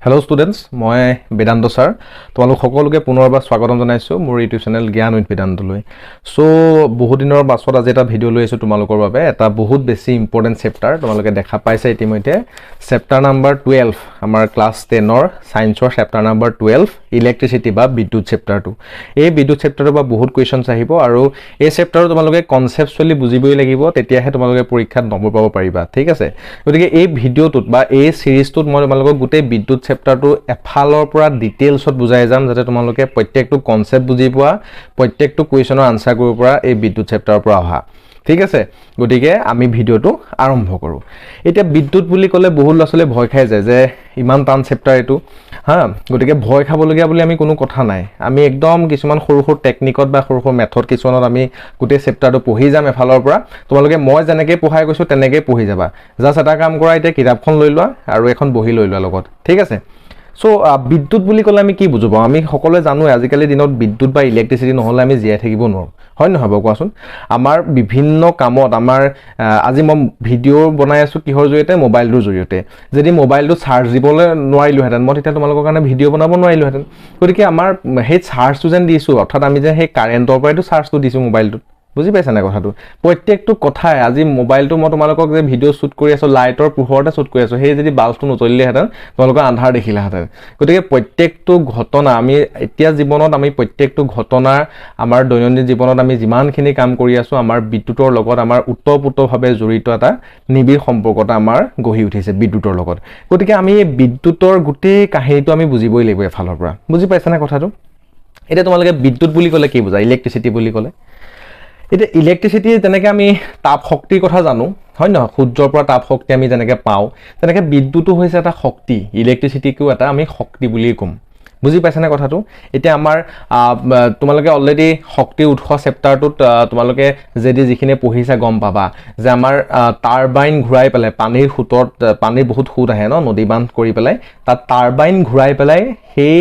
Hello' students, মই Vedanta sir তোমালোক সকলোকে পুনৰবাৰ স্বাগতম জনাইছোঁ মোৰ ইউটিউব চেনেল জ্ঞান উইথ বেদান্তলৈ। চ' বহুদিনৰ পাছত আজি এটা ভিডিঅ' লৈ আহিছোঁ তোমালোকৰ বাবে। এটা বহুত বেছি ইম্পৰ্টেণ্ট চেপ্টাৰ তোমালোকে দেখা পাইছা ইতিমধ্যে, চেপ্টাৰ নাম্বাৰ 12, আমাৰ ক্লাছ 10ৰ ছায়েন্সৰ চেপ্টাৰ নাম্বাৰ 12, ইলেক্ট্ৰিচিটি বা বিদ্যুৎ চেপ্টাৰটো। এই বিদ্যুৎ চেপ্টাৰটোৰ পৰা বহুত কুৱেশ্যনছ আহিব আৰু এই চেপ্টাৰটো তোমালোকে কনচেপচুৱেলি বুজিবই লাগিব, তেতিয়াহে তোমালোকে পৰীক্ষাত নম্বৰ পাব পাৰিবা, ঠিক আছে? গতিকে এই ভিডিঅ'টোত বা এই ছিৰিজটোত মই তোমালোকক গোটেই বিদ্যুৎ চেপ্টাৰটো এফালৰ পৰা ডিটেইলছত বুজাই যাম, যাতে তোমালোকে প্ৰত্যেকটো কনচেপ্ট বুজি পোৱা, প্ৰত্যেকটো কুৱেশ্যনৰ আনচাৰ কৰিব পৰা এই বিদ্যুৎ চেপ্টাৰৰ পৰা অহা, ঠিক আছে? গতিকে আমি ভিডিঅ'টো আৰম্ভ কৰোঁ। এতিয়া বিদ্যুৎ বুলি ক'লে বহুত ল'ৰা ছোৱালীয়ে ভয় খাই যায় যে ইমান টান চেপ্টাৰ এইটো। হা, গতিকে ভয় খাবলগীয়া বুলি আমি কোনো কথা নাই। আমি একদম কিছুমান সৰু সৰু টেকনিকত বা সৰু সৰু মেথড কিছুমানত আমি গোটেই চেপ্টাৰটো পঢ়ি যাম এফালৰ পৰা। তোমালোকে মই যেনেকৈ পঢ়াই গৈছোঁ, তেনেকেই পঢ়ি যাবা। জাষ্ট এটা কাম কৰা, এতিয়া কিতাপখন লৈ লোৱা আৰু এখন বহি লৈ লোৱা লগত, ঠিক আছে? চ' বিদ্যুৎ বুলি ক'লে আমি কি বুজো পাওঁ? আমি সকলোৱে জানোৱে, আজিকালি দিনত বিদ্যুৎ বা ইলেক্ট্ৰিচিটি নহ'লে আমি জীয়াই থাকিব নোৱাৰোঁ, হয় নহয় বাৰু কোৱাচোন? আমাৰ বিভিন্ন কামত আমাৰ আজি মই ভিডিঅ' বনাই আছোঁ কিহৰ জৰিয়তে? মোবাইলটোৰ জৰিয়তে। যদি মোবাইলটো চাৰ্জ দিবলৈ নোৱাৰিলোহেঁতেন মই, তেতিয়া তোমালোকৰ কাৰণে ভিডিঅ' বনাব নোৱাৰিলোহেঁতেন। গতিকে আমাৰ সেই চাৰ্জটো যেন দিছোঁ, অৰ্থাৎ আমি যে সেই কাৰেণ্টৰ পৰাইতো চাৰ্জটো দিছোঁ মোবাইলটোত, বুজি পাইছা নাই কথাটো? প্ৰত্যেকটো কথাই আজি মোবাইলটো মই তোমালোকক যে ভিডিঅ' শ্বুট কৰি আছোঁ, লাইটৰ পোহৰতে শ্বুট কৰি আছোঁ। সেই যদি বাল্বটো নজ্বলিলেহেঁতেন, তোমালোকৰ আন্ধাৰ দেখিলেহেঁতেন। গতিকে প্ৰত্যেকটো ঘটনা আমি এতিয়া জীৱনত আমি প্ৰত্যেকটো ঘটনাৰ আমাৰ দৈনন্দিন জীৱনত আমি যিমানখিনি কাম কৰি আছোঁ, আমাৰ বিদ্যুতৰ লগত আমাৰ ওতঃপ্ৰোতভাৱে জড়িত এটা নিবিড় সম্পৰ্ক এটা আমাৰ গঢ়ি উঠিছে বিদ্যুতৰ লগত। গতিকে আমি এই বিদ্যুতৰ গোটেই কাহিনীটো আমি বুজিবই লাগিব এফালৰ পৰা। বুজি পাইছানে কথাটো? এতিয়া তোমালোকে বিদ্যুৎ বুলি ক'লে কি বুজা? ইলেক্ট্ৰিচিটি বুলি ক'লে, এতিয়া ইলেক্ট্ৰিচিটি যেনেকৈ আমি তাপ শক্তিৰ কথা জানো, হয় নহয়? সূৰ্যৰ পৰা তাপ শক্তি আমি যেনেকৈ পাওঁ, তেনেকৈ বিদ্যুতো হৈছে এটা শক্তি। ইলেক্ট্ৰিচিটিকো এটা আমি শক্তি বুলিয়েই ক'ম। বুজি পাইছানে কথাটো? এতিয়া আমাৰ তোমালোকে অলৰেডি শক্তিৰ উৎস চেপ্টাৰটোত তোমালোকে যদি যিখিনি পঢ়িছা, গম পাবা যে আমাৰ টাৰবাইন ঘূৰাই পেলাই পানীৰ সোঁতত, পানীৰ বহুত সোঁত আহে ন, নদী বান্ধ কৰি পেলাই তাত টাৰবাইন ঘূৰাই পেলাই, সেই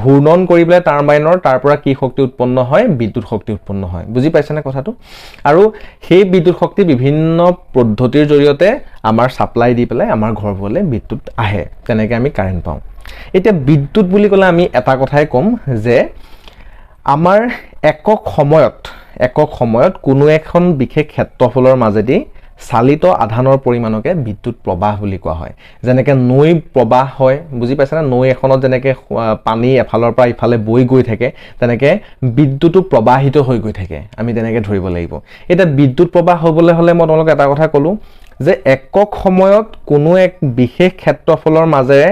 ঘূৰ্ণন কৰি পেলাই টাৰবাইনৰ, তাৰ পৰা কি শক্তি উৎপন্ন হয়? বিদ্যুৎ শক্তি উৎপন্ন হয়। বুজি পাইছেনে কথাটো? আৰু সেই বিদ্যুৎ শক্তি বিভিন্ন পদ্ধতিৰ জৰিয়তে আমাৰ ছাপ্লাই দি পেলাই আমাৰ ঘৰবোৰলৈ বিদ্যুৎ আহে। তেনেকৈ আমি কাৰেণ্ট পাওঁ। এতিয়া বিদ্যুৎ বুলি ক'লে আমি এটা কথাই ক'ম যে আমাৰ একক সময়ত কোনো এখন বিশেষ ক্ষেত্ৰফলৰ মাজেদি চালিত আধানৰ পৰিমাণকে বিদ্যুৎ প্ৰবাহ বুলি কোৱা হয়। যেনেকৈ নৈ প্ৰবাহ হয়, বুজি পাইছেনে? নৈ এখনত যেনেকৈ পানী এফালৰ পৰা ইফালে বৈ গৈ থাকে, তেনেকৈ বিদ্যুতো প্ৰবাহিত হৈ গৈ থাকে, আমি তেনেকৈ ধৰিব লাগিব। এতিয়া বিদ্যুৎ প্ৰবাহ হ'বলৈ হ'লে মই তোমালোকক এটা কথা ক'লোঁ যে একক সময়ত কোনো এক বিশেষ ক্ষেত্ৰফলৰ মাজেৰে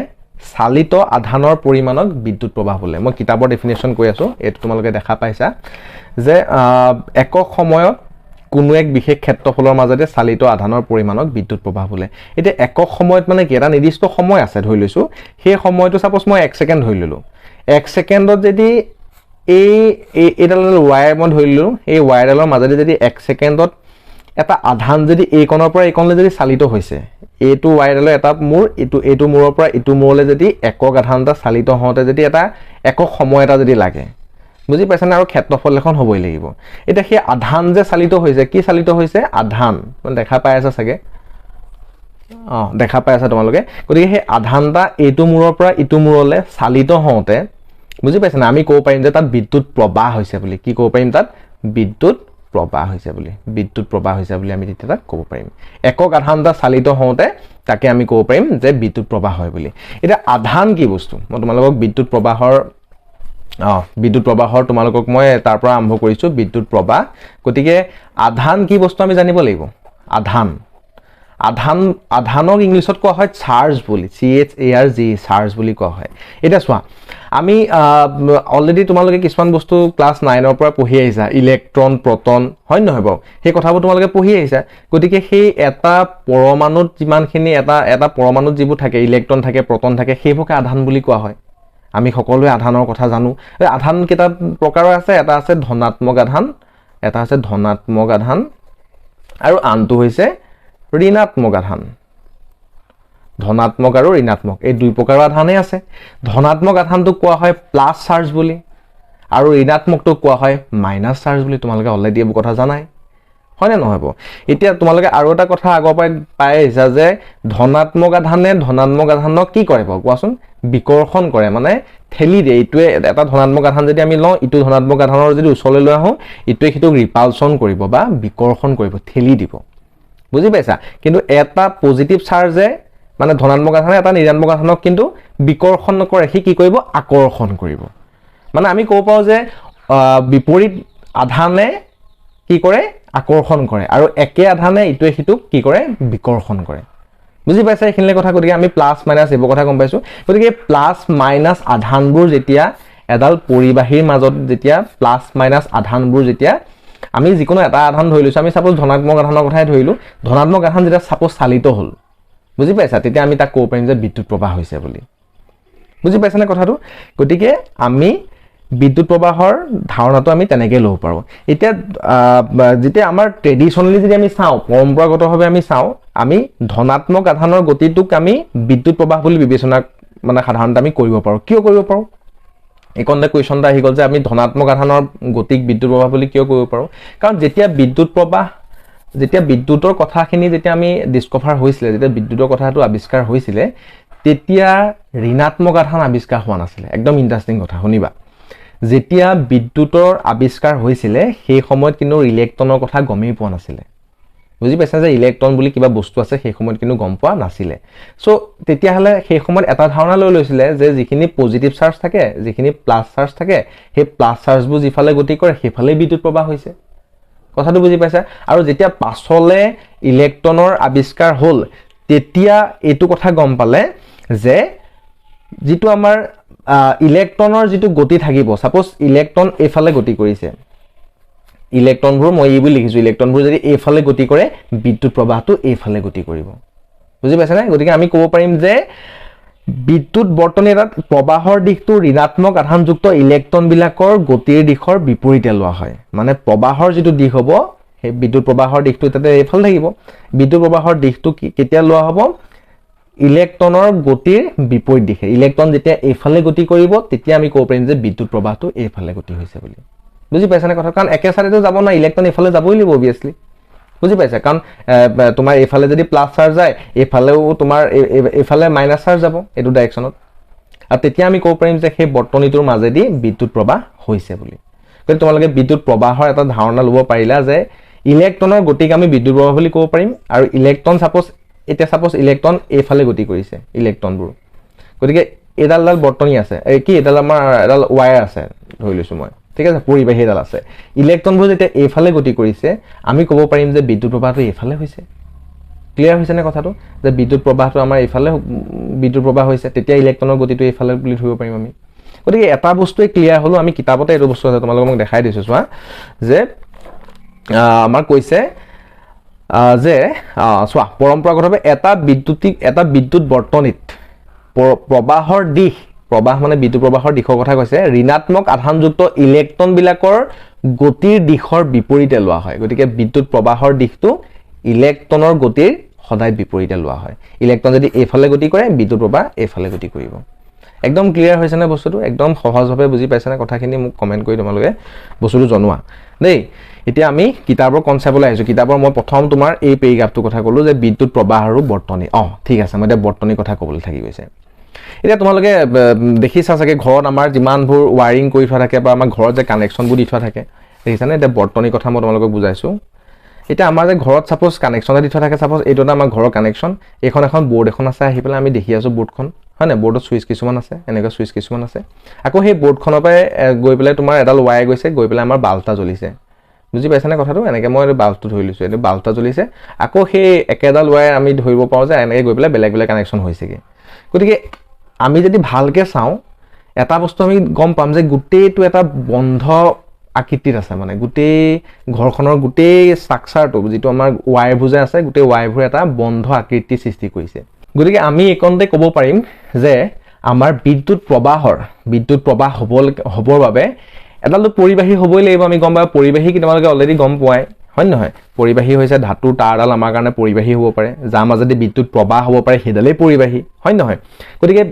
চালিত আধানৰ পৰিমাণক বিদ্যুৎ প্ৰবাহ বোলে। মই কিতাপৰ ডেফিনেশ্যন কৈ আছোঁ, এইটো তোমালোকে দেখা পাইছা যে একক সময়ত কোনো এক বিশেষ ক্ষেত্ৰফলৰ মাজেৰে চালিত আধানৰ পৰিমাণক বিদ্যুৎ প্ৰবাহ বোলে। এতিয়া একক সময়ত মানে কি? এটা নিৰ্দিষ্ট সময় আছে ধৰি লৈছোঁ। সেই সময়টো ছাপ'জ মই 1 ছেকেণ্ড ধৰি ল'লোঁ। 1 ছেকেণ্ডত যদি এই এইডাল ৱায়াৰ মই ধৰি ল'লোঁ, এই ৱায়াৰডালৰ মাজেদি যদি 1 ছেকেণ্ডত এটা আধান যদি এইকণৰ পৰা এইকণলৈ যদি চালিত হৈছে, এইটো ৱায়াৰডালৰ এটা মূৰ, এইটো মূৰৰ পৰা ইটো মূৰলৈ যদি একক আধান এটা চালিত হওঁতে যদি এটা একক সময় এটা যদি লাগে, বুজি পাইছানে? আৰু ক্ষেত্ৰফল এখন হ'বই লাগিব। এতিয়া সেই আধান যে চালিত হৈছে, কি চালিত হৈছে? আধান। মানে দেখা পাই আছা চাগে? অঁ, দেখা পাই আছা তোমালোকে। গতিকে সেই আধান এটা এইটো মূৰৰ পৰা ইটো মূৰলৈ চালিত হওঁতে, বুজি পাইছানে, আমি ক'ব পাৰিম যে তাত বিদ্যুৎ প্ৰবাহ হৈছে বুলি। কি ক'ব পাৰিম? তাত বিদ্যুৎ প্ৰবাহ হৈছে বুলি। বিদ্যুৎ প্ৰবাহ হৈছে বুলি আমি তেতিয়া তাক ক'ব পাৰিম। একক আধান এটা চালিত হওঁতে তাকে আমি ক'ব পাৰিম যে বিদ্যুৎ প্ৰবাহ হয় বুলি। এতিয়া আধান কি বস্তু? মই তোমালোকক বিদ্যুৎ প্ৰবাহৰ তোমালোকক মই তাৰ পৰা আৰম্ভ কৰিছোঁ, বিদ্যুৎ প্ৰবাহ। গতিকে আধান কি বস্তু আমি জানিব লাগিব। আধানক ইংলিছত কোৱা হয় চাৰ্জ বুলি, CHARG, charge বুলি কোৱা হয়। এতিয়া চোৱা, আমি অলৰেডি তোমালোকে কিছুমান বস্তু ক্লাছ 9ৰ পৰা পঢ়ি আহিছা, ইলেক্ট্ৰন, প্ৰটন, হয় নহয় বাৰু? সেই কথাবোৰ তোমালোকে পঢ়ি আহিছা। গতিকে সেই এটা পৰমাণুত যিমানখিনি এটা এটা পৰমাণুত যিবোৰ থাকে, ইলেক্ট্ৰন থাকে, প্ৰটন থাকে, সেইবোৰকে আধান বুলি কোৱা হয়। আমি সকলোৱে আধানৰ কথা জানো। এই আধান কেইটা প্ৰকাৰৰ আছে? এটা আছে ধনাত্মক আধান, এটা হৈছে ধনাত্মক আধান আৰু আনটো হৈছে ঋণাত্মক আধান। ধনাত্মক আৰু ঋণাত্মক, এই দুই প্ৰকাৰৰ আধানেই আছে। ধনাত্মক আধানটোক কোৱা হয় প্লাছ চাৰ্জ বুলি আৰু ঋণাত্মকটোক কোৱা হয় মাইনাছ চাৰ্জ বুলি। তোমালোকে অলৰেডি এইবোৰ কথা জানাই। হয়নে নহয় বাৰু? এতিয়া তোমালোকে আৰু এটা কথা আগৰ পৰাই পাই আহিছা যে ধনাত্মক আধানে ধনাত্মক আধানক কি কৰে বাৰু কোৱাচোন? বিকৰ্ষণ কৰে, মানে ঠেলি দিয়ে। এইটোৱে এটা ধনাত্মক আধান যদি আমি লওঁ, ইটো ধনাত্মক আধানৰ যদি ওচৰলৈ লৈ আহোঁ, ইটোৱে সিটোক ৰিপালচন কৰিব বা বিকৰ্ষণ কৰিব, ঠেলি দিব। বুজি পাইছা? কিন্তু এটা পজিটিভ চাৰ্জে, মানে ধনাত্মক আধানে এটা ঋণাত্মক আধানক কিন্তু বিকৰ্ষণ নকৰে, সি কি কৰিব? আকৰ্ষণ কৰিব। মানে আমি ক'ব পাৰোঁ যে বিপৰীত আধানে কি কৰে? আকৰ্ষণ কৰে, আৰু একে আধানে ইটোৱে সিটোক কি কৰে? বিকৰ্ষণ কৰে। বুজি পাইছা এইখিনিলে কথা? গতিকে আমি প্লাছ মাইনাছ এইবোৰ কথা গম পাইছোঁ। গতিকে প্লাছ মাইনাছ আধানবোৰ যেতিয়া এডাল পৰিবাহীৰ মাজত যেতিয়া প্লাছ মাইনাছ আধানবোৰ যেতিয়া আমি যিকোনো এটা আধান ধৰি লৈছোঁ, আমি ছাপ'জ ধনাত্মক আধানৰ কথাই ধৰিলোঁ, ধনাত্মক আধান যেতিয়া ছাপ'জ চালিত হ'ল, বুজি পাইছা, তেতিয়া আমি তাক ক'ব পাৰিম যে বিদ্যুৎ প্ৰবাহ হৈছে বুলি। বুজি পাইছানে কথাটো? গতিকে আমি বিদ্যুৎ প্ৰবাহৰ ধাৰণাটো আমি তেনেকৈ ল'ব পাৰোঁ। এতিয়া যেতিয়া আমাৰ ট্ৰেডিশ্যনেলি যদি আমি চাওঁ, পৰম্পৰাগতভাৱে আমি চাওঁ, আমি ধনাত্মক আধানৰ গতিটোক আমি বিদ্যুৎ প্ৰবাহ বুলি বিবেচনা মানে সাধাৰণতে আমি কৰিব পাৰোঁ। কিয় কৰিব পাৰোঁ? এইকণতে কুৱেশ্যন এটা আহি গ'ল যে আমি ধনাত্মক আধানৰ গতিক বিদ্যুৎ প্ৰবাহ বুলি কিয় কৰিব পাৰোঁ? কাৰণ যেতিয়া বিদ্যুৎ প্ৰবাহ, যেতিয়া বিদ্যুতৰ কথাখিনি যেতিয়া আমি ডিছকভাৰ হৈছিলে, যেতিয়া বিদ্যুতৰ কথাটো আৱিষ্কাৰ হৈছিলে, তেতিয়া ঋণাত্মক আধান আৱিষ্কাৰ হোৱা নাছিলে। একদম ইণ্টাৰেষ্টিং কথা শুনিবা। যেতিয়া বিদ্যুতৰ আৱিষ্কাৰ হৈছিলে সেই সময়ত কিন্তু ইলেক্ট্ৰনৰ কথা গমেই পোৱা নাছিলে। বুজি পাইছা যে ইলেক্ট্ৰন বুলি কিবা বস্তু আছে সেই সময়ত কিন্তু গম পোৱা নাছিলে। চ' তেতিয়াহ'লে সেই সময়ত এটা ধাৰণা লৈ লৈছিলে যে যিখিনি পজিটিভ চাৰ্জ থাকে, যিখিনি প্লাছ চাৰ্জ থাকে, সেই প্লাছ চাৰ্জবোৰ যিফালে গতি কৰে সেইফালেই বিদ্যুৎ প্ৰবাহ হৈছে। কথাটো বুজি পাইছা? আৰু যেতিয়া পাছলে ইলেক্ট্ৰনৰ আৱিষ্কাৰ হ'ল তেতিয়া এইটো কথা গম পালে যে যিটো আমাৰ ইলেক্ট্ৰনৰ যিটো গতি থাকিব, ছাপ'জ ইলেক্ট্ৰন এইফালে গতি কৰিছে, ইলেক্ট্ৰনবোৰ মই এই বুলি লিখিছোঁ, ইলেক্ট্ৰনবোৰ যদি এইফালে গতি কৰে বিদ্যুৎ প্ৰবাহটো এইফালে গতি কৰিব। বুজি পাইছেনে? গতিকে আমি ক'ব পাৰিম যে বিদ্যুৎ বৰ্তনী এটাত প্ৰবাহৰ দিশটো ঋণাত্মক আধানযুক্ত ইলেক্ট্ৰনবিলাকৰ গতিৰ দিশৰ বিপৰীতে লোৱা হয়। মানে প্ৰবাহৰ যিটো দিশ হ'ব, সেই বিদ্যুৎ প্ৰবাহৰ দিশটো তাতে এইফালে থাকিব। বিদ্যুৎ প্ৰবাহৰ দিশটো কেতিয়া লোৱা হ'ব? ইলেক্ট্ৰনৰ গতিৰ বিপৰীত দিশে। ইলেক্ট্ৰন যেতিয়া এইফালে গতি কৰিব তেতিয়া আমি ক'ব পাৰিম যে বিদ্যুৎ প্ৰবাহটো এইফালে গতি হৈছে বুলি। বুজি পাইছানে কথা? কাৰণ একে চাইডেতো যাব নাই, ইলেক্ট্ৰন এইফালে যাবই লাগিব অভিয়াছলি। বুজি পাইছা? কাৰণ তোমাৰ এইফালে যদি প্লাছ চাৰ্জ যায়, এইফালেও তোমাৰ এইফালে মাইনাছ চাৰ্জ যাব এইটো ডাইৰেকশ্যনত। আৰু তেতিয়া আমি ক'ব পাৰিম যে সেই বৰ্তনীটোৰ মাজেদি বিদ্যুৎ প্ৰবাহ হৈছে বুলি। গতিকে তোমালোকে বিদ্যুৎ প্ৰবাহৰ এটা ধাৰণা ল'ব পাৰিলা যে ইলেক্ট্ৰনৰ গতিক আমি বিদ্যুৎ প্ৰবাহ বুলি ক'ব পাৰিম। আৰু ইলেক্ট্ৰন ছাপ'জ এতিয়া ছাপ'জ ইলেক্ট্ৰন এইফালে গতি কৰিছে ইলেক্ট্ৰনবোৰ, গতিকে এডাল এডাল বৰ্তনী আছে, এই কি এডাল আমাৰ এডাল ৱায়াৰ আছে ধৰি লৈছোঁ মই, ঠিক আছে, পৰিবাহী এডাল আছে। ইলেক্ট্ৰনবোৰ যেতিয়া এইফালে গতি কৰিছে আমি ক'ব পাৰিম যে বিদ্যুৎ প্ৰবাহটো এইফালে হৈছে। ক্লিয়াৰ হৈছেনে কথাটো? যে বিদ্যুৎ প্ৰবাহটো আমাৰ এইফালে বিদ্যুৎ প্ৰবাহ হৈছে, তেতিয়া ইলেক্ট্ৰনৰ গতিটো এইফালে বুলি ধৰিব পাৰিম আমি। গতিকে এটা বস্তুৱে ক্লিয়াৰ হ'লো, আমি কিতাপতে এইটো বস্তু আছে, তোমালোকক মই দেখাই দিছোঁ চোৱা, যে আমাৰ কৈছে যে চোৱা পৰম্পৰাগতভাৱে এটা বিদ্যুৎ বৰ্তনীত প্ৰবাহৰ দিশ, প্ৰবাহ মানে বিদ্যুৎ প্ৰবাহৰ দিশৰ কথা কৈছে, ঋণাত্মক আধানযুক্ত ইলেক্ট্ৰনবিলাকৰ গতিৰ দিশৰ বিপৰীতে লোৱা হয়। গতিকে বিদ্যুৎ প্ৰবাহৰ দিশটো ইলেক্ট্ৰনৰ গতিৰ সদায় বিপৰীতে লোৱা হয়। ইলেক্ট্ৰন যদি এইফালে গতি কৰে, বিদ্যুৎ প্ৰবাহ এইফালে গতি কৰিব। একদম ক্লিয়াৰ হৈছেনে বস্তুটো? একদম সহজভাৱে বুজি পাইছানে কথাখিনি? মোক কমেণ্ট কৰি তোমালোকে বস্তুটো জনোৱা দেই। এতিয়া আমি কিতাপৰ কনচেপ্টলৈ আহিছোঁ। কিতাপৰ মই প্ৰথম তোমাৰ এই পেৰিগ্ৰাফটোৰ কথা ক'লোঁ যে বিদ্যুৎ প্ৰবাহ আৰু বৰ্তনী। ঠিক আছে, মই এতিয়া বৰ্তনীৰ কথা ক'বলৈ থাকি গৈছে। এতিয়া তোমালোকে দেখিছা চাগে ঘৰত আমাৰ যিমানবোৰ ৱায়াৰিং কৰি থোৱা থাকে বা আমাৰ ঘৰত যে কানেকশ্যনবোৰ দি থোৱা থাকে, দেখিছানে? এতিয়া বৰ্তনীৰ কথা মই তোমালোকক বুজাইছোঁ। এতিয়া আমাৰ যে ঘৰত ছাপ'জ কানেকশ্যন এটা দি থোৱা থাকে, ছাপ'জ এইটো এটা আমাৰ ঘৰৰ কানেকশ্যন, এইখন এখন বৰ্ড এখন আছে, আহি পেলাই আমি দেখি আছোঁ বৰ্ডখন, হয় নাই? বৰ্ডত ছুইচ কিছুমান আছে, এনেকুৱা ছুইচ কিছুমান আছে। আকৌ সেই বৰ্ডখনৰ পৰাই গৈ পেলাই তোমাৰ এডাল ৱায়াৰ গৈছে, গৈ পেলাই আমাৰ বাল্ব এটা জ্বলিছে। বুজি পাইছানে কথাটো? এনেকৈ মই এইটো বাল্বটো ধৰি লৈছোঁ, এইটো বাল্ব এটা জ্বলিছে। আকৌ সেই একেডাল ৱায়াৰ আমি ধৰিব পাৰোঁ যে এনেকৈ গৈ পেলাই বেলেগ বেলেগ কানেকশ্যন হৈছেগৈ। গতিকে আমি যদি ভালকৈ চাওঁ, এটা বস্তু আমি গম পাম যে গোটেইটো এটা বন্ধ আকৃতিত আছে, মানে গোটেই ঘৰখনৰ গোটেই ষ্ট্ৰাকচাৰটো যিটো আমাৰ ৱায়াৰবোৰ যে আছে, গোটেই ৱায়াৰবোৰ এটা বন্ধ আকৃতিৰ সৃষ্টি কৰিছে। গতিকে আমি এইকণতে ক'ব পাৰিম যে আমাৰ বিদ্যুৎ প্ৰবাহ হ'বৰ বাবে এডালটো পৰিবাহী হ'বই লাগিব। আমি গম পাওঁ পৰিবাহী কি, তোমালোকে অলৰেডি গম পোৱাই, হয় নহয়? পৰিবাহী হৈছে ধাতুৰ তাঁৰডাল আমাৰ কাৰণে পৰিবাহী হ'ব পাৰে, যাৰ মাজেদি বিদ্যুৎ প্ৰবাহ হ'ব পাৰে সেইডালেই পৰিবাহী, হয় নহয়? গতিকে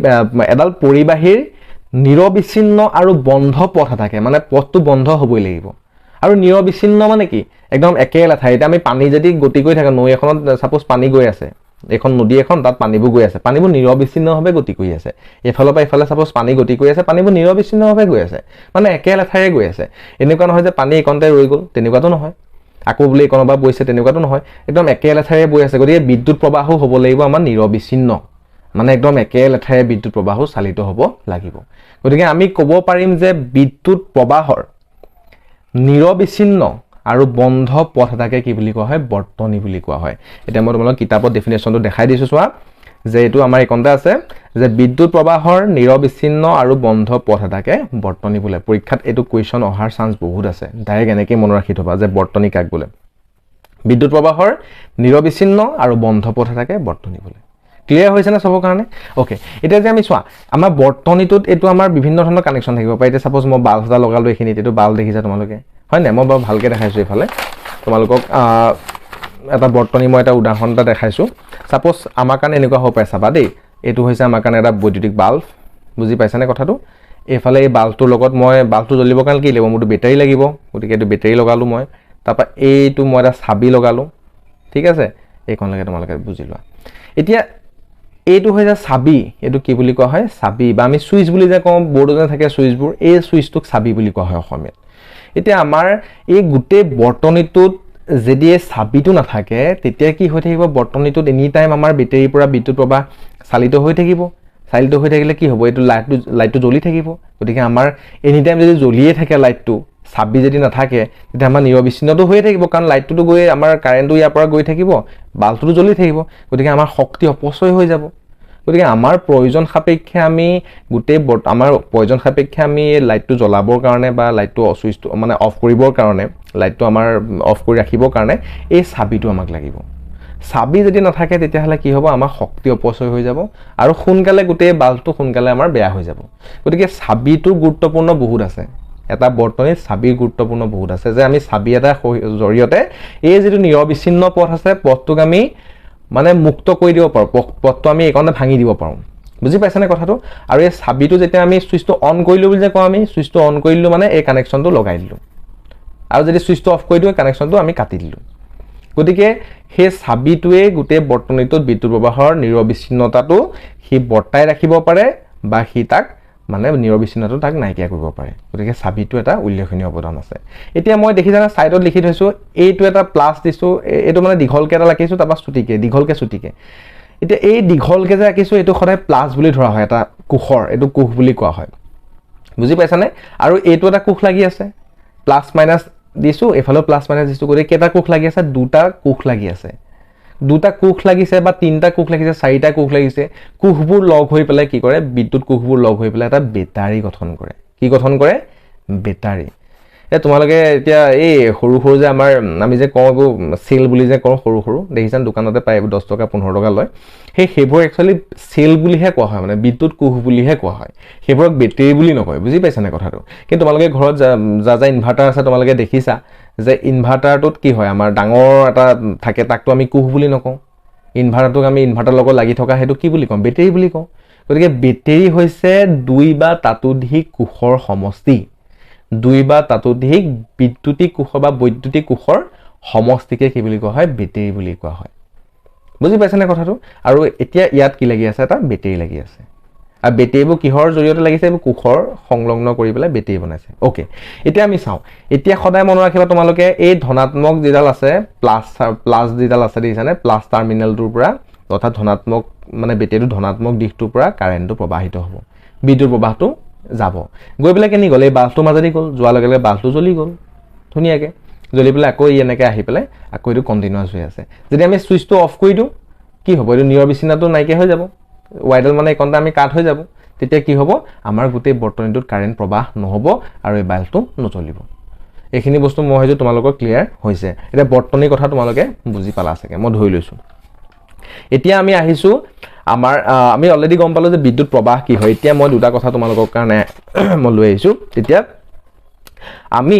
এডাল পৰিবাহীৰ নিৰবিচ্ছিন্ন আৰু বন্ধ পথ থাকে, মানে পথটো বন্ধ হ'বই লাগিব। আৰু নিৰবিচ্ছিন্ন মানে কি? একদম একেলেঠাই। এতিয়া আমি পানী যদি গতি কৰি থাকে, নৈ এখনত ছাপ'জ পানী গৈ আছে, এইখন নদী এখন, তাত পানীবোৰ গৈ আছে, পানীবোৰ নিৰবিচ্ছিন্নভাৱে গতি কৰি আছে। এইফালৰ পৰা এইফালে ছাপ'জ পানী গতি কৰি আছে, পানীবোৰ নিৰবিচ্ছিন্নভাৱে গৈ আছে, মানে একেলেঠাৰে গৈ আছে। এনেকুৱা নহয় যে পানী এইকণতে ৰৈ গ'ল, তেনেকুৱাতো নহয়। আকৌ বোলে এইকণৰ পৰা বৈছে, তেনেকুৱাতো নহয়। একদম একেলেঠাৰে বৈ আছে। গতিকে বিদ্যুৎ প্ৰবাহো হ'ব লাগিব আমাৰ নিৰবিচ্ছিন্ন, মানে একদম একেলেঠাৰে বিদ্যুৎ প্ৰবাহো চালিত হ'ব লাগিব। গতিকে আমি ক'ব পাৰিম যে বিদ্যুৎ প্ৰবাহৰ নিৰবিচ্ছিন্ন আৰু বন্ধ পথ এটাকে কি বুলি কোৱা হয়? বৰ্তনী বুলি কোৱা হয়। এতিয়া মই তোমালোকক কিতাপত ডেফিনেশ্যনটো দেখাই দিছোঁ, চোৱা যে এইটো আমাৰ এইকণতে আছে যে বিদ্যুৎ প্ৰবাহৰ নিৰবিচ্ছিন্ন আৰু বন্ধ পথ এটাকে বৰ্তনী বোলে। পৰীক্ষাত এইটো কুৱেশ্যন অহাৰ চান্স বহুত আছে। ডাইৰেক্ট এনেকৈ মনত ৰাখি থ'বা যে বৰ্তনী কাক বোলে। বিদ্যুৎ প্ৰবাহৰ নিৰবিচ্ছিন্ন আৰু বন্ধ পথ এটাকে বৰ্তনী বোলে। ক্লিয়াৰ হৈছেনে চবৰ কাৰণে? অ'কে, এতিয়া যে আমি চোৱা, আমাৰ বৰ্তনীটোত এইটো আমাৰ বিভিন্ন ধৰণৰ কানেকশ্যন থাকিব পাৰে। এতিয়া ছাপ'জ মই বাল্ব এটা লগালোঁ এইখিনিত, এইটো বাল্ব দেখিছা তোমালোকে, হয় নাই? মই বাৰু ভালকৈ দেখাইছোঁ এইফালে তোমালোকক। এটা বৰ্তনী মই এটা উদাহৰণ এটা দেখাইছোঁ। ছাপ'জ আমাৰ কাৰণে এনেকুৱা হ'ব পাৰে, চাবা দেই, এইটো হৈছে আমাৰ কাৰণে এটা বৈদ্যুতিক বাল্ব, বুজি পাইছানে কথাটো? এইফালে এই বাল্বটোৰ লগত মই, বাল্বটো জ্বলিবৰ কাৰণে কি লাগিব? মোৰতো বেটাৰী লাগিব, গতিকে এইটো বেটাৰী লগালোঁ মই। তাৰপৰা এইটো মই এটা চাবি লগালোঁ, ঠিক আছে? এইকণলৈকে তোমালোকে বুজি লোৱা। এতিয়া এইটো হৈছে চাবি, এইটো কি বুলি কোৱা হয়? চাবি, বা আমি চুইচ বুলি যে কওঁ, বৰ্ডত যে থাকে চুইচবোৰ, এই চুইচটোক চাবি বুলি কোৱা হয় অসমীয়াত। এতিয়া আমাৰ এই গোটেই বৰ্তনীটোত যদি এই চাবিটো নাথাকে, তেতিয়া কি হৈ থাকিব? বৰ্তনীটোত এনি টাইম আমাৰ বেটেৰীৰ পৰা বিদ্যুৎ প্ৰবাহ চালিত হৈ থাকিব। চালিত হৈ থাকিলে কি হ'ব? এইটো লাইটটো জ্বলি থাকিব। গতিকে আমাৰ এনি টাইম যদি জ্বলিয়ে থাকে লাইটটো, চাবি যদি নাথাকে, তেতিয়া আমাৰ নিৰবিচ্ছিন্নটো হৈয়ে থাকিব, কাৰণ লাইটটোতো গৈ আমাৰ কাৰেণ্টটো ইয়াৰ পৰা গৈ থাকিব, বাল্বটোতো জ্বলি থাকিব, গতিকে আমাৰ শক্তি অপচয় হৈ যাব। গতিকে আমাৰ প্ৰয়োজন সাপেক্ষে আমি গোটেই আমাৰ প্ৰয়োজন সাপেক্ষে আমি লাইটটো জ্বলাবৰ কাৰণে বা লাইটটো চুইচটো মানে অফ কৰিবৰ কাৰণে, লাইটটো আমাৰ অফ কৰি ৰাখিবৰ কাৰণে এই চাবিটো আমাক লাগিব। চাবি যদি নাথাকে, তেতিয়াহ'লে কি হ'ব? আমাৰ শক্তি অপচয় হৈ যাব আৰু সোনকালে গোটেই বাল্বটো সোনকালে আমাৰ বেয়া হৈ যাব। গতিকে চাবিটোৰ গুৰুত্বপূৰ্ণ বহুত আছে। এটা বৰ্তনীত চাবিৰ গুৰুত্বপূৰ্ণ বহুত আছে যে আমি চাবি এটাৰ জৰিয়তে এই যিটো নিৰবিচ্ছিন্ন পথ আছে, পথটোক আমি মানে মুক্ত কৰি দিব পাৰোঁ, পথটো আমি এইকণতে ভাঙি দিব পাৰোঁ। বুজি পাইছানে কথাটো? আৰু এই চাবিটো যেতিয়া আমি চুইচটো অন কৰিলোঁ বুলি যে কওঁ, আমি চুইচটো অন কৰিলোঁ মানে এই কানেকশ্যনটো লগাই দিলোঁ, আৰু যদি চুইচটো অফ কৰি দিওঁ, কানেকশ্যনটো আমি কাটি দিলোঁ। গতিকে সেই চাবিটোৱে গোটেই বৰ্তনীটোত বিদ্যুৎ প্ৰবাহৰ নিৰবিচ্ছিন্নতাটো সি বৰ্তাই ৰাখিব পাৰে বা সি তাক মানে নিৰবিচ্ছিন্নতাটো তাক নাইকিয়া কৰিব পাৰে। গতিকে চাবিটো এটা উল্লেখনীয় অৱদান আছে। এতিয়া মই দেখিছানে ছাইডত লিখি থৈছোঁ, এইটো এটা প্লাছ দিছোঁ, এইটো মানে দীঘলকৈ এটা ৰাখিছোঁ, তাৰপৰা চুটিকৈ, দীঘলকৈ চুটিকৈ। এতিয়া এই দীঘলকৈ যে ৰাখিছোঁ, এইটো সদায় প্লাছ বুলি ধৰা হয়, এটা কোষৰ, এইটো কোষ বুলি কোৱা হয়, বুজি পাইছানে? আৰু এইটো এটা কোষ লাগি আছে, প্লাছ মাইনাছ দিছোঁ, এইফালেও প্লাছ মাইনাছ দিছোঁ, গতিকে কেইটা কোষ লাগি আছে? দুটা কোষ লাগি আছে। দুটা কোষ লাগিছে বা তিনিটা কোষ লাগিছে, চাৰিটা কোষ লাগিছে। কোষবোৰ লগ হৈ পেলাই কি কৰে? বিদ্যুৎ কোষবোৰ লগ হৈ পেলাই এটা বেটাৰী গঠন কৰে। কি গঠন কৰে? বেটাৰী। এতিয়া তোমালোকে এতিয়া এই সৰু সৰু যে আমাৰ আমি যে কওঁ এইবোৰ চেল বুলি যে কওঁ, সৰু সৰু দেখিছানে? দোকানতে পায়, এইবোৰ 10 টকা 15 টকা লয়। সেইবোৰ একচুৱেলি চেল বুলিহে কোৱা হয়, মানে বিদ্যুৎ কোষ বুলিহে কোৱা হয়, সেইবোৰক বেটেৰী বুলি নকয়, বুজি পাইছানে কথাটো? কিন্তু তোমালোকে ঘৰত যা যা যা ইনভাৰ্টাৰ আছে, তোমালোকে দেখিছা যে ইনভাৰ্টাৰটোত কি হয়, আমাৰ ডাঙৰ এটা থাকে, তাকতো আমি কোষ বুলি নকওঁ। ইনভাৰ্টাৰটোক আমি ইনভাৰ্টাৰৰ লগত লাগি থকা সেইটো কি বুলি কওঁ? বেটেৰী বুলি কওঁ। গতিকে বেটেৰী হৈছে দুই বা তাতোধিক কোষৰ সমষ্টি। দুই বা তাতোধিক বিদ্যুতিক কোষৰ বা বৈদ্যুতিক কোষৰ সমষ্টিকে কি বুলি কোৱা হয়? বেটেৰী বুলি কোৱা হয়। বুজি পাইছেনে কথাটো? আৰু এতিয়া ইয়াত কি লাগি আছে? এটা বেটেৰী লাগি আছে। আৰু বেটেৰীবোৰ কিহৰ জৰিয়তে লাগিছে? এইবোৰ কোষৰ সংলগ্ন কৰি পেলাই বেটেৰী বনাইছে। অ'কে, এতিয়া আমি চাওঁ। এতিয়া সদায় মনত ৰাখিবা তোমালোকে, এই ধনাত্মক যিডাল আছে, প্লাছ প্লাছ যিডাল আছে দেখিছানে, প্লাছ টাৰ্মিনেলটোৰ পৰা, অৰ্থাৎ ধনাত্মক মানে বেটেৰীটো ধনাত্মক দিশটোৰ পৰা কাৰেণ্টটো প্ৰবাহিত হ'ব, বিদ্যুৎ প্ৰবাহটো যাব। গৈ পেলাই কেনি গ'ল? এই বাল্বটোৰ মাজেদি গ'ল। যোৱাৰ লগে লগে বাল্বটো জ্বলি গ'ল ধুনীয়াকৈ, জ্বলি পেলাই আকৌ ই এনেকৈ আহি পেলাই আকৌ এইটো কণ্টিনিউৱাছ হৈ আছে। যদি আমি চুইচটো অফ কৰি দিওঁ, কি হ'ব? এইটো নিৰবিচ্ছিন্নটো নাইকিয়া হৈ যাব, ৱাইডাল মানে এইকণতে আমি কাট হৈ যাব। তেতিয়া কি হ'ব? আমাৰ গোটেই বৰ্তনীটোত কাৰেণ্ট প্ৰবাহ নহ'ব আৰু এই বাল্বটো নজ্বলিব। এইখিনি বস্তু মই ভাবিছোঁ তোমালোকৰ ক্লিয়াৰ হৈছে। এতিয়া বৰ্তনীৰ কথা তোমালোকে বুজি পালা চাগে, মই ধৰি লৈছোঁ। এতিয়া আমি আহিছোঁ আমাৰ, আমি অলৰেডি গম পালোঁ যে বিদ্যুৎ প্ৰবাহ কি হয়। এতিয়া মই দুটা কথা তোমালোকৰ কাৰণে মই লৈ আহিছোঁ। তেতিয়া আমি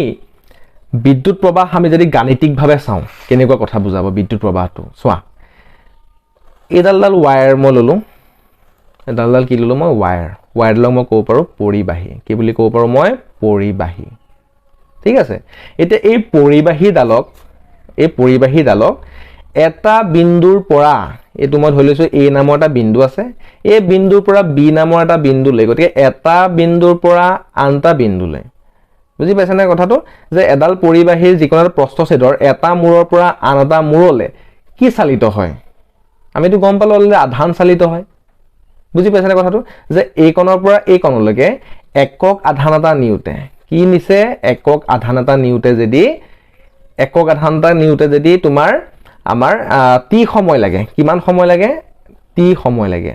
বিদ্যুৎ প্ৰবাহ আমি যদি গাণিতিকভাৱে চাওঁ, কেনেকুৱা কথা বুজাব বিদ্যুৎ প্ৰবাহটো, চোৱা। এইডালডাল ৱায়াৰ মই ল'লোঁ, এডালডাল কি ল'লোঁ মই? ৱায়াৰ। ৱায়াৰডালক মই ক'ব পাৰোঁ পৰিবাহী। কি বুলি ক'ব পাৰোঁ মই? পৰিবাহী। ঠিক আছে। এতিয়া এই পৰিবাহীডালক এটা বিন্দুৰ পৰা, এইটো মই ধৰি লৈছোঁ এ নামৰ এটা বিন্দু আছে, এই বিন্দুৰ পৰা বি নামৰ এটা বিন্দুলৈ, গতিকে এটা বিন্দুৰ পৰা আন এটা বিন্দুলৈ, বুজি পাইছেনে কথাটো, যে এডাল পৰিবাহীৰ যিকোনো এটা প্ৰস্থচ্ছেদৰ এটা মূৰৰ পৰা আন এটা মূৰলৈ কি চালিত হয়? আমিতো গম পালোঁ অলৰেডি আধান চালিত হয়। বুজি পাইছেনে কথাটো, যে এইকণৰ পৰা এইকণলৈকে একক আধান এটা নিওঁতে কি নিছে, একক আধান এটা নিওঁতে যদি, একক আধান এটা নিওঁতে যদি তোমাৰ আমাৰ টি সময় লাগে, কিমান সময় লাগে? টি সময় লাগে।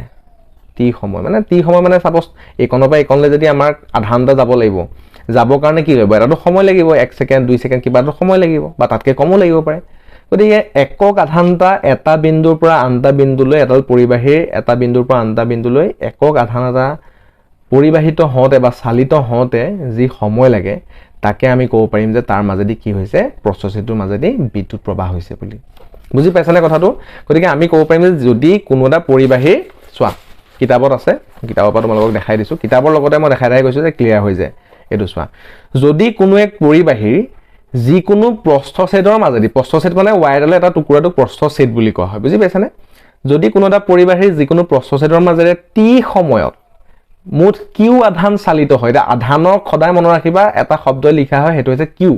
টি সময় মানে, টি সময় মানে চাপ'জ এইকণৰ পৰা এইকণলৈ যদি আমাৰ আধান এটা যাব লাগিব, যাবৰ কাৰণে কি লাগিব? এটাতো সময় লাগিব, 1 ছেকেণ্ড 2 ছেকেণ্ড কিবা এটা সময় লাগিব, বা তাতকৈ কমো লাগিব পাৰে। গতিকে একক আধান এটা এটা বিন্দুৰ পৰা আন এটা বিন্দুলৈ, এডাল পৰিবাহীৰ এটা বিন্দুৰ পৰা আন এটা বিন্দুলৈ একক আধান এটা পৰিবাহিত হওঁতে বা চালিত হওঁতে যি সময় লাগে, তাকে আমি ক'ব পাৰিম যে তাৰ মাজেদি কি হৈছে, প্ৰস্থচ্ছেদটোৰ মাজেদি বিদ্যুৎ প্ৰবাহ হৈছে বুলি। বুজি পাইছানে কথাটো? গতিকে আমি ক'ব পাৰিম যে যদি কোনো এটা পৰিবাহীৰ, চোৱা কিতাপত আছে, কিতাপৰ পৰা তোমালোকক দেখাই দিছোঁ, কিতাপৰ লগতে মই দেখাই দেখাই গৈছোঁ যে ক্লিয়াৰ হৈ যায়। এইটো চোৱা, যদি কোনো এক পৰিবাহীৰ যিকোনো প্ৰস্থচ্ছেদৰ মাজেদি, প্ৰস্থচ্ছেদ মানে ৱায়াৰডালৰ এটা টুকুৰাটোক প্ৰস্থচ্ছেদ বুলি কোৱা হয়, বুজি পাইছানে? যদি কোনো এটা পৰিবাহীৰ যিকোনো প্ৰস্থচ্ছেদৰ মাজেৰে টি সময়ত মুঠ কিউ আধান চালিত হয়, এতিয়া আধানক সদায় মনত ৰাখিবা এটা শব্দই লিখা হয়, সেইটো হৈছে কিউ,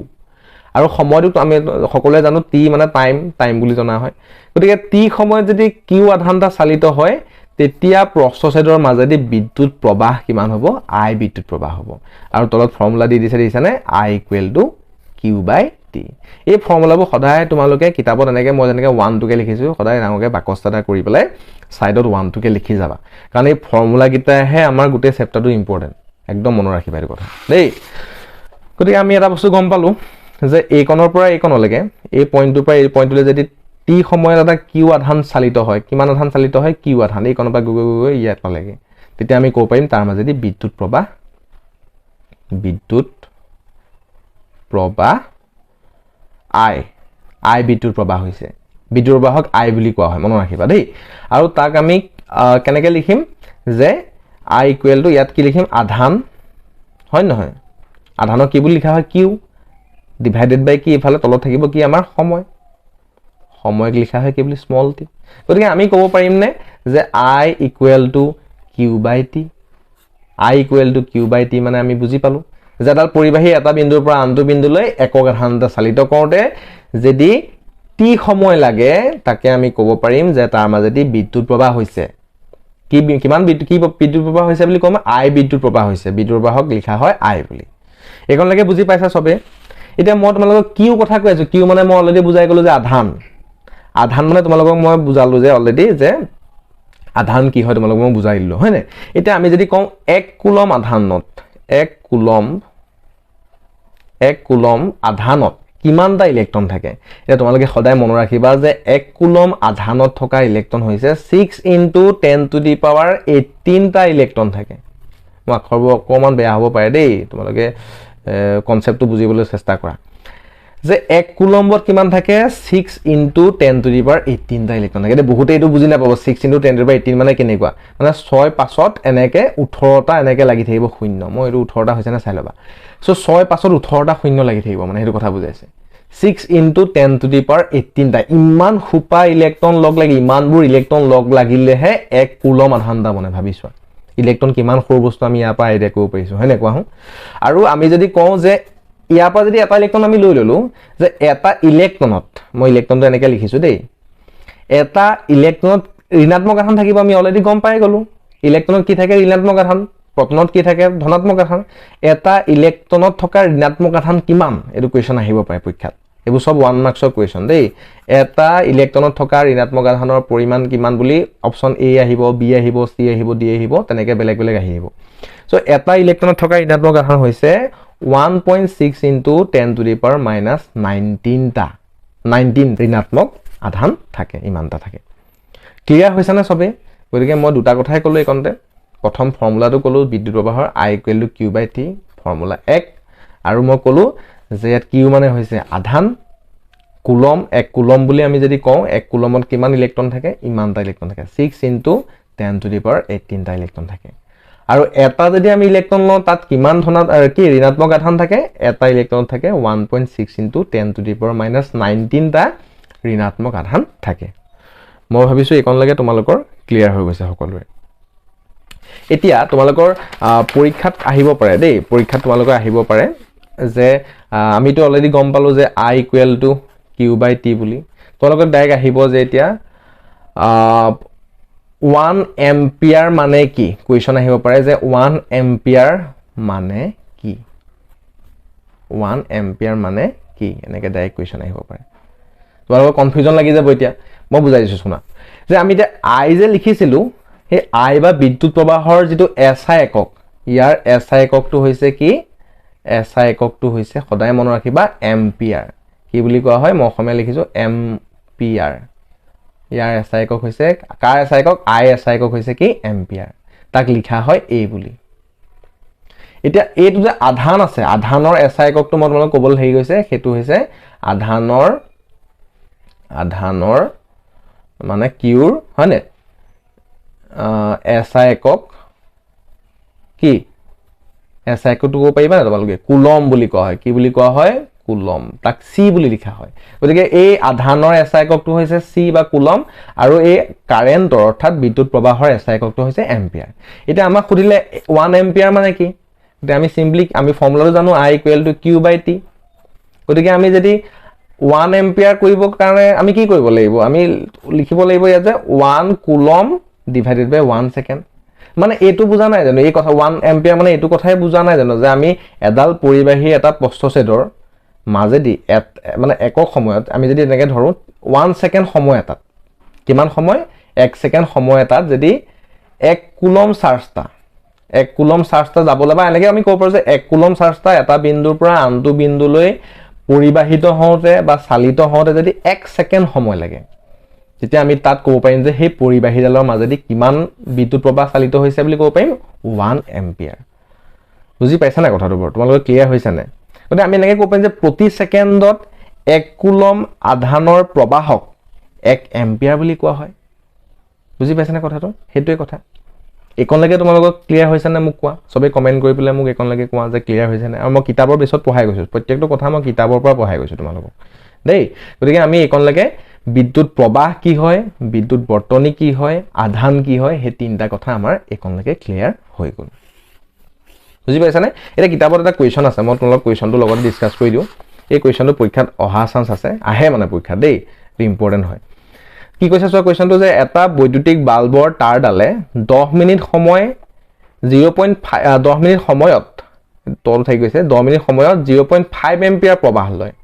আৰু সময়টোক আমি সকলোৱে জানো টি মানে টাইম, টাইম বুলি জনা হয়। গতিকে টি সময়ত যদি কিউ আধান এটা চালিত হয়, তেতিয়া প্ৰস্থচ্ছেদৰ মাজেদি বিদ্যুৎ প্ৰবাহ কিমান হ'ব? আই বিদ্যুৎ প্ৰবাহ হ'ব। আৰু তলত ফৰ্মুলা দি দিছে, দেখিছানে? I equal to Q by T. এই ফৰ্মুলাবোৰ সদায় তোমালোকে কিতাপত এনেকৈ মই যেনেকৈ 1 2কে লিখিছোঁ, সদায় ডাঙৰকৈ বাকচ এটা কৰি পেলাই ছাইডত 1 2কে লিখি যাবা, কাৰণ এই ফৰ্মুলাকেইটাহে আমাৰ গোটেই চেপ্টাৰটো ইম্পৰ্টেণ্ট, একদম মনত ৰাখিবা এইটো কথা দেই। গতিকে আমি এটা বস্তু গম পালোঁ যে এইকণৰ পৰা এইকণলৈকে, এই পইণ্টটোৰ পৰা এই পইণ্টটোলৈ যদি টি সময়ত এটা কিউ আধান চালিত হয়, কিমান আধান চালিত হয়? কিউ আধান, এইকণৰ পৰা গৈ গৈ গৈ ইয়াত পালেগৈ, তেতিয়া আমি ক'ব পাৰিম তাৰ মাজেদি বিদ্যুৎ প্ৰবাহ, বিদ্যুৎ প্ৰবাহ আই, আই বিদ্যুৎ প্ৰবাহ হৈছে। বিদ্যুৎ প্ৰবাহক আই বুলি কোৱা হয়, মনত ৰাখিবা দেই। আৰু তাক আমি কেনেকৈ লিখিম যে আই ইকুৱেল টু ইয়াত কি লিখিম? আধান, হয় নহয়? আধানক কি বুলি লিখা হয়? কিউ ডিভাইডেড বাই কি, ইফালে তলত থাকিব কি আমাৰ সময়, সময়ক লিখা হয় কি বুলি? Small tea. গতিকে আমি ক'ব পাৰিমনে যে I equal to Q by T? I equal to Q by T মানে আমি বুজি পালোঁ যে এডাল পৰিবাহী এটা বিন্দুৰ পৰা আনটো বিন্দুলৈ একক আধান এটা চালিত কৰোঁতে যদি টি সময় লাগে, তাকে আমি ক'ব পাৰিম যে তাৰ মাজেদি বিদ্যুৎ প্ৰবাহ হৈছে। কি কিমান বিদ্যুৎ, কি বিদ্যুৎ প্ৰবাহ হৈছে বুলি ক'ম? আই বিদ্যুৎ প্ৰবাহ হৈছে। বিদ্যুৎ প্ৰবাহক লিখা হয় আই বুলি। এইকণলৈকে বুজি পাইছা চবে? এতিয়া মই তোমালোকক কিউ কথা কৈ আছোঁ। কিউ মানে মই অলৰেডি বুজাই গ'লোঁ যে আধান, আধান মানে তোমালোকক মই বুজালোঁ যে অলৰেডি যে আধান কি হয়, তোমালোকক মই বুজাই দিলোঁ, হয়নে? এতিয়া আমি যদি কওঁ 1 কুলম আধানত, 1 কুলম, 1 কুলম আধানত কিমানটা ইলেক্ট্ৰন থাকে? এতিয়া তোমালোকে সদায় মনত ৰাখিবা যে 1 কুলম আধানত থকা ইলেক্ট্ৰন হৈছে 6 into 10 to the power 18টা electron থাকে। মোৰ আখৰবোৰ অকণমান বেয়া হ'ব পাৰে দেই, তোমালোকে কনচেপ্টটো বুজিবলৈ চেষ্টা কৰা। যে 1 কুলম্বত কিমান থাকে? 6 into 10 to the power 18টা electron থাকে। এতিয়া বহুতে এইটো বুজি নাপাব, 6 into 10 to the power 18 মানে কেনেকুৱা, মানে 6 পাঁচত এনেকৈ 18টা এনেকৈ লাগি থাকিব শূন্য। মই এইটো 18টা হৈছে নে চাই ল'বা। চ' 6 পাঁচত 18টা শূন্য লাগি থাকিব, মানে সেইটো কথা বুজাইছে। 6 into 10 to the power 18টা, ইমান সোপা ইলেক্ট্ৰন লগ লাগি, ইমানবোৰ ইলেক্ট্ৰন লগ লাগিলেহে 1 কুলম আধান এটা বনে। ভাবি চোৱা, ইলেক্ট্ৰন কিমান সৰু বস্তু আমি ইয়াৰ পৰা আইডিয়া কৰিব পাৰিছোঁ, হয়নে কোৱাচোন? আৰু আমি যদি কওঁ যে ইয়াৰ পৰা যদি এটা ইলেক্ট্ৰন আমি লৈ ল'লোঁ, যে এটা ইলেক্ট্ৰনত, মই ইলেক্ট্ৰনটো এনেকৈ লিখিছোঁ দেই, এটা ইলেক্ট্ৰনত ঋণাত্মক আধান থাকিব, আমি অলৰেডি গম পাই গ'লোঁ। ইলেক্ট্ৰনত কি থাকে? ঋণাত্মক আধান। প্ৰটনত কি থাকে? ধনাত্মক আধান। এটা ইলেক্ট্ৰনত থকা ঋণাত্মক আধান কিমান? এইটো কুৱেশ্যন আহিব পাৰে পৰীক্ষাত। এইবোৰ চব 1 মাৰ্কছৰ কুৱেশ্যন দেই। এটা ইলেক্ট্ৰনত থকা ঋণাত্মক আধানৰ পৰিমাণ কিমান বুলি অপশ্যন এ আহিব, বি আহিব, চি আহিব, ডি আহিব, তেনেকৈ বেলেগ বেলেগ আহিব। চ' এটা ইলেক্ট্ৰনত থকা ঋণাত্মক আধান হৈছে 1.6 into 10 to the power minus 19টা, 19 ঋণাত্মক আধান থাকে, ইমানটা থাকে। ক্লিয়াৰ হৈছেনে চবেই? গতিকে মই দুটা কথাই ক'লোঁ এইকণতে। প্ৰথম ফৰ্মুলাটো ক'লোঁ বিদ্যুৎ প্ৰবাহৰ I equal to Q by T, formula 1। আৰু মই ক'লোঁ যে ইয়াত কিউ মানে হৈছে আধান, কুলম, 1 কুলম বুলি আমি যদি কওঁ, 1 কুলমত কিমান ইলেক্ট্ৰন থাকে? ইমানটা ইলেক্ট্ৰন থাকে, 6 into 10 to the power 18টা electron থাকে। আৰু এটা যদি আমি ইলেক্ট্ৰন লওঁ, তাত কিমান ধনা কি ঋণাত্মক আধান থাকে? এটা ইলেক্ট্ৰন থাকে 1.6 into 10 to the power minus 19টা ঋণাত্মক আধান থাকে। মই ভাবিছোঁ এইকণলৈকে তোমালোকৰ ক্লিয়াৰ হৈ গৈছে সকলোৰে। এতিয়া তোমালোকৰ পৰীক্ষাত আহিব পাৰে দেই, পৰীক্ষাত তোমালোকৰ আহিব পাৰে যে আমিতো অলৰেডি গম পালোঁ যে I equal to Q by T বুলি। তোমালোকৰ ডাইৰেক্ট আহিব যে এতিয়া 1 এম্পিয়াৰ মানে কি? কুৱেশ্যন আহিব পাৰে যে 1 এম্পিয়াৰ মানে কি? 1 এম্পিয়াৰ মানে কি? এনেকৈ ডাইৰেক্ট কুৱেশ্যন আহিব পাৰে। তোমালোকৰ কনফিউজন লাগি যাব। এতিয়া মই বুজাই দিছোঁ, শুনা যে আমি এতিয়া আই যে লিখিছিলোঁ, সেই আই বা বিদ্যুৎ প্ৰবাহৰ যিটো এছ I একক, ইয়াৰ এছ I এককটো হৈছে কি? এছ I এককটো হৈছে, সদায় মনত ৰাখিবা, এম্পিয়াৰ। কি বুলি কোৱা হয়? মই অসমীয়া লিখিছোঁ, এম্পিয়াৰ। ইয়াৰ এছ I একক হৈছে, কাৰ এছ I একক? আই এছ I একক হৈছে কি? এম্পিয়াৰ। তাক লিখা হয় এ বুলি। এতিয়া এইটো যে আধান আছে, আধানৰ এছ I এককটো মই তোমালোকক ক'বলৈ হেৰি গৈছে, সেইটো হৈছে আধানৰ মানে কিউৰ, হয়নে, এছ I একক কি? এছ I এককটো ক'ব পাৰিবা নে তোমালোকে? কুলম বুলি কোৱা হয়। কি বুলি কোৱা হয়? কুলম। তাক চি বুলি লিখা হয়। গতিকে এই আধানৰ এছ I এককটো হৈছে চি বা কুলম আৰু এই কাৰেণ্টৰ অৰ্থাৎ বিদ্যুৎ প্ৰবাহৰ এছ I এককটো হৈছে এম্পিয়াৰ। এতিয়া আমাক সুধিলে 1 এম্পিয়াৰ মানে কি? এতিয়া আমি চিম্পলি আমি ফৰ্মুলাটো জানো, I equal to Q by T। গতিকে আমি যদি 1 এম্পিয়াৰ কৰিবৰ কাৰণে আমি কি কৰিব লাগিব? আমি লিখিব লাগিব ইয়াত যে 1 coulomb divided by 1 second। মানে এইটো বুজা নাই জানো? এই কথা, 1 এম্পিয়াৰ মানে এইটো কথাই বুজা নাই জানো যে আমি এডাল পৰিবাহী এটা প্ৰস্থচ্ছেদৰ মাজেদি মানে একক সময়ত আমি যদি এনেকৈ ধৰোঁ, 1 ছেকেণ্ড সময় এটাত, কিমান সময়? 1 ছেকেণ্ড সময় এটাত যদি 1 কুলম চাৰ্জ এটা যাবলৈ বা এনেকৈ আমি ক'ব পাৰোঁ যে 1 কুলম চাৰ্জ এটা বিন্দুৰ পৰা আনটো বিন্দুলৈ পৰিবাহিত হওঁতে বা চালিত হওঁতে যদি 1 ছেকেণ্ড সময় লাগে, তেতিয়া আমি তাত ক'ব পাৰিম যে সেই পৰিবাহীডালৰ মাজেদি কিমান বিদ্যুৎ প্ৰবাহ চালিত হৈছে বুলি ক'ব পাৰিম? 1 এম্পিয়াৰ। বুজি পাইছা নাই কথাটো বাৰু? তোমালোকৰ ক্লিয়াৰ হৈছে নাই? গতিকে আমি এনেকৈ ক'ব পাৰিম যে প্ৰতি ছেকেণ্ডত 1 কুলম আধানৰ প্ৰবাহক 1 এম্পিয়াৰ বুলি কোৱা হয়। বুজি পাইছানে কথাটো? সেইটোৱে কথা। এইকণলৈকে তোমালোকৰ ক্লিয়াৰ হৈছে নে মোক কোৱা। চবেই কমেণ্ট কৰি পেলাই মোক এইকণলৈকে কোৱা যে ক্লিয়াৰ হৈছে নে। আৰু মই কিতাপৰ বেছত পঢ়াই গৈছোঁ, প্ৰত্যেকটো কথা মই কিতাপৰ পৰা পঢ়াই গৈছোঁ তোমালোকক দেই। গতিকে আমি এইকণলৈকে বিদ্যুৎ প্ৰবাহ কি হয়, বিদ্যুৎ বৰ্তনী কি হয়, আধান কি হয়, সেই তিনিটা কথা আমাৰ এইকণলৈকে ক্লিয়াৰ হৈ গ'ল। বুজি পাইছানে? এতিয়া কিতাপত এটা কুৱেশ্যন আছে, মই তোমালোকক কুৱেশ্যনটোৰ লগত ডিছকাছ কৰি দিওঁ। এই কুৱেশ্যনটো পৰীক্ষাত অহা চান্স আছে, আহে মানে পৰীক্ষাত দেই, এইটো ইম্পৰ্টেণ্ট হয়। কি কৈছে চোৱা কুৱেশ্যনটো যে এটা বৈদ্যুতিক বাল্বৰ তাঁৰডালে 10 মিনিট সময় 0.5, 10 মিনিট সময়ত, তল থাকি গৈছে, 10 মিনিট সময়ত 0.5 এম্পিয়াৰ প্ৰবাহ লয়।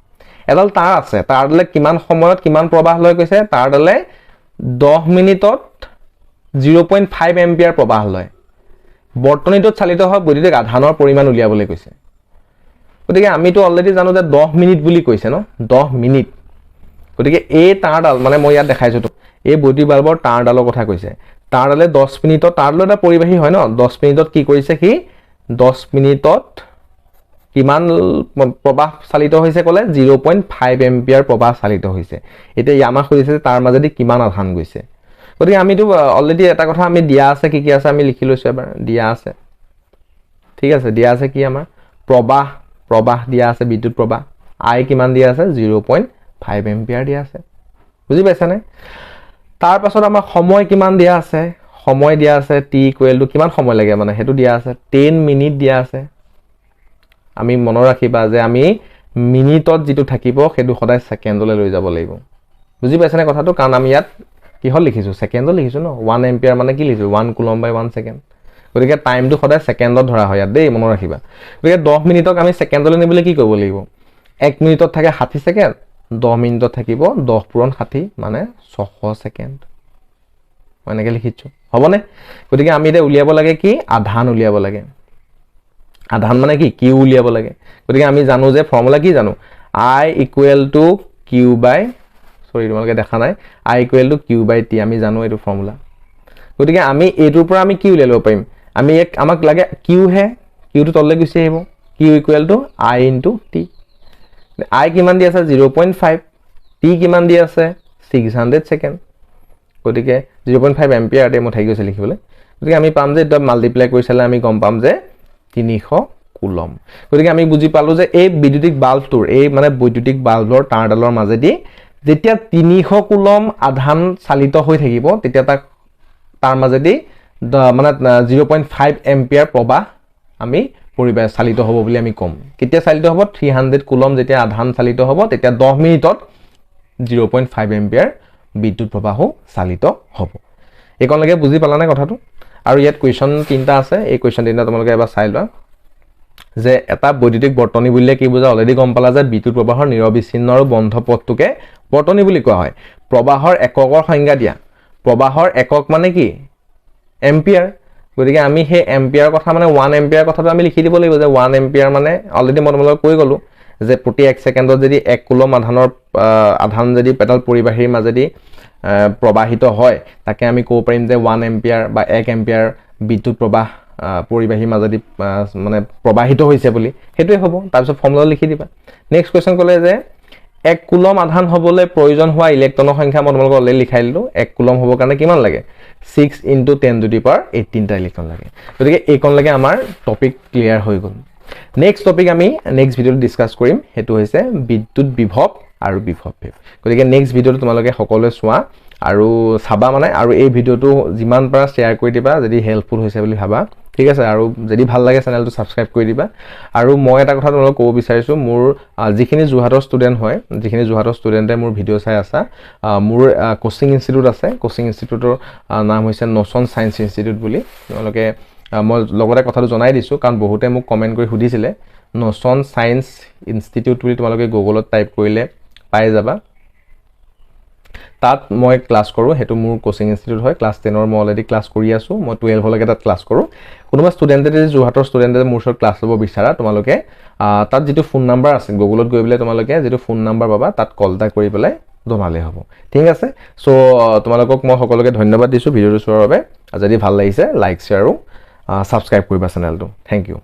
এডাল তাঁৰ আছে, তাঁৰডালে কিমান সময়ত কিমান প্ৰবাহ লয় কৈছে? তাঁৰডালে 10 মিনিটত 0.5 এম্পিয়াৰ প্ৰবাহ লয়। বৰ্তনীটোত চালিত হোৱা বৈদ্যুতিক আধানৰ পৰিমাণ উলিয়াবলৈ কৈছে। গতিকে আমিতো অলৰেডি জানো যে 10 মিনিট বুলি কৈছে ন, 10 মিনিট। গতিকে এই তাঁৰডাল, মানে মই ইয়াত দেখাইছোঁ তো, এই বৈদ্যুতিক বাল্বৰ তাঁৰডালৰ কথা কৈছে। তাঁৰডালে 10 মিনিটত, তাঁৰডালো এটা পৰিবাহী হয় ন, 10 মিনিটত কি কৰিছে সি? 10 মিনিটত কিমান প্ৰবাহ চালিত হৈছে ক'লে? 0.5 এম্পিয়াৰ প্ৰবাহ চালিত হৈছে। এতিয়া আমাক সুধিছে যে তাৰ মাজেদি কিমান আধান গৈছে। গতিকে আমিতো অলৰেডি এটা কথা আমি দিয়া আছে, কি কি আছে আমি লিখি লৈছোঁ এবাৰ। দিয়া আছে, ঠিক আছে, দিয়া আছে কি? আমাৰ প্ৰবাহ দিয়া আছে, বিদ্যুৎ প্ৰবাহ আই কিমান দিয়া আছে? 0.5 এম্পিয়াৰ দিয়া আছে। বুজি পাইছানে? তাৰপাছত আমাৰ সময় কিমান দিয়া আছে? সময় দিয়া আছে টি ইকুৱেল টু কিমান সময় লাগে, মানে সেইটো দিয়া আছে, 10 মিনিট দিয়া আছে। আমি মনত ৰাখিবা যে আমি মিনিটত যিটো থাকিব সেইটো সদায় ছেকেণ্ডলৈ লৈ যাব লাগিব। বুজি পাইছেনে কথাটো? কাৰণ আমি ইয়াত কিহত লিখিছোঁ? ছেকেণ্ডত লিখিছোঁ ন। 1 এম্পিয়াৰ মানে কি লিখিছোঁ? 1 coulomb by 1 second। গতিকে টাইমটো সদায় ছেকেণ্ডত ধৰা হয় ইয়াত দেই, মনত ৰাখিবা। গতিকে 10 মিনিটক আমি ছেকেণ্ডলৈ নিবলৈ কি কৰিব লাগিব? 1 মিনিটত থাকে 60 ছেকেণ্ড, 10 মিনিটত থাকিব 10 পূৰণ 60, মানে 600 ছেকেণ্ড। মই এনেকৈ লিখিছোঁ, হ'বনে? গতিকে আমি এতিয়া উলিয়াব লাগে কি? আধান উলিয়াব লাগে। আধান মানে কি? কিউ উলিয়াব লাগে। গতিকে আমি জানো যে ফৰ্মুলা কি জানো? I equal to Q by, sorry, তোমালোকে দেখা নাই, I equal to Q by T, আমি জানো এইটো ফৰ্মুলা। গতিকে আমি এইটোৰ পৰা আমি কি উলিয়াই ল'ব পাৰিম? আমি এক আমাক লাগে কিউহে, কিউটো তললৈ গুচি আহিব। Q equal to I into T। I কিমান দি আছে? 0.5। টি কিমান দি আছে? 600 ছেকেণ্ড। গতিকে 0.5 এম্পিয়াৰ, মই থাকি গৈছে লিখিবলৈ। গতিকে আমি পাম যে এতিয়া মাল্টিপ্লাই কৰি চালে আমি গম পাম যে 300 কুলম। গতিকে আমি বুজি পালোঁ যে এই বৈদ্যুতিক বাল্বটোৰ, এই মানে বৈদ্যুতিক বাল্বৰ তাঁৰডালৰ মাজেদি যেতিয়া 300 কুলম আধান চালিত হৈ থাকিব, তেতিয়া তাক তাৰ মাজেদি মানে 0.5 এম্পিয়াৰ প্ৰবাহ আমি পৰিবাহ চালিত হ'ব বুলি আমি ক'ম। কেতিয়া চালিত হ'ব? 300 কুলম যেতিয়া আধান চালিত হ'ব, তেতিয়া 10 মিনিটত 0.5 এম্পিয়াৰ বিদ্যুৎ প্ৰবাহো চালিত হ'ব। এইকণলৈকে বুজি পালানে কথাটো? আৰু ইয়াত কুৱেশ্যন 3টা আছে, এই কুৱেশ্যন 3টা তোমালোকে এবাৰ চাই লোৱা। যে এটা বৈদ্যুতিক বৰ্তনী বুলিলে কি বুজা? অলৰেডি গম পালা যে বিদ্যুৎ প্ৰবাহৰ নিৰবিচ্ছিন্ন আৰু বন্ধ পথটোকে বৰ্তনী বুলি কোৱা হয়। প্ৰবাহৰ এককৰ সংজ্ঞা দিয়া। প্ৰবাহৰ একক মানে কি? এম্পিয়াৰ। গতিকে আমি সেই এম্পিয়াৰ কথা মানে 1 এম্পিয়াৰ কথাটো আমি লিখি দিব লাগিব যে 1 এম্পিয়াৰ মানে অলৰেডি মই তোমালোকক কৈ গ'লোঁ যে প্ৰতি 1 ছেকেণ্ডত যদি 1 কুলম আধান যদি এডাল পৰিবাহীৰ মাজেদি প্ৰবাহিত হয়, তাকে আমি ক'ব পাৰিম যে 1 এম্পিয়াৰ বা 1 এম্পিয়াৰ বিদ্যুৎ প্ৰবাহ পৰিবাহীৰ মাজেদি মানে প্ৰবাহিত হৈছে বুলি, সেইটোৱে হ'ব। তাৰপিছত ফৰ্মুলা লিখি দিবা। নেক্সট কুৱেশ্যন ক'লে যে 1 কুলম আধান হ'বলৈ প্ৰয়োজন হোৱা ইলেক্ট্ৰনৰ সংখ্যা মই তোমালোকক অলৰেডি লিখাই দিলোঁ। 1 কুলম হ'বৰ কাৰণে কিমান লাগে? 6 ইণ্টু 10 টু the power 18টা electron লাগে। গতিকে এইকণলৈকে আমাৰ টপিক ক্লিয়াৰ হৈ গ'ল। নেক্সট টপিক আমি নেক্সট ভিডিঅ'ত ডিছকাছ কৰিম, সেইটো হৈছে বিদ্যুৎ বিভৱ আৰু বিভৱ ভেদ। গতিকে নেক্সট ভিডিঅ'টো তোমালোকে সকলোৱে চোৱা আৰু চাবা মানে, আৰু এই ভিডিঅ'টো যিমান পাৰা শ্বেয়াৰ কৰি দিবা যদি হেল্পফুল হৈছে বুলি ভাবা, ঠিক আছে? আৰু যদি ভাল লাগে চেনেলটো ছাবস্ক্ৰাইব কৰি দিবা। আৰু মই এটা কথা তোমালোকক ক'ব বিচাৰিছোঁ, মোৰ যিখিনি যোৰহাটৰ ষ্টুডেণ্ট হয়, যিখিনি যোৰহাটৰ ষ্টুডেণ্টে মোৰ ভিডিঅ' চাই আছা, মোৰ কোচিং ইনষ্টিটিউট আছে। কোচিং ইনষ্টিটিউটৰ নাম হৈছে নচন ছায়েন্স ইনষ্টিটিউট বুলি। তোমালোকে মই লগতে কথাটো জনাই দিছোঁ, কাৰণ বহুতে মোক কমেণ্ট কৰি সুধিছিলে। নচন ছায়েন্স ইনষ্টিটিউট বুলি তোমালোকে গুগলত টাইপ কৰিলে পাই যাবা। তাত মই ক্লাছ কৰোঁ, সেইটো মোৰ কোচিং ইনষ্টিটিউট হয়। ক্লাছ 10ৰ মই অলৰেডি ক্লাছ কৰি আছোঁ, মই 12লৈকে তাত ক্লাছ কৰোঁ। কোনোবা ষ্টুডেণ্টে যদি যোৰহাটৰ ষ্টুডেণ্টে মোৰ ওচৰত ক্লাছ ল'ব বিচাৰা, তোমালোকে তাত যিটো ফোন নাম্বাৰ আছে, গুগলত গৈ পেলাই তোমালোকে যিটো ফোন নাম্বাৰ পাবা তাত কল এটা কৰি পেলাই জনালেই হ'ব, ঠিক আছে? চ' তোমালোকক মই সকলোকে ধন্যবাদ দিছোঁ ভিডিঅ'টো চোৱাৰ বাবে। যদি ভাল লাগিছে লাইক, শ্বেয়াৰ আৰু ছাবস্ক্ৰাইব কৰিবা চেনেলটো। Thank you.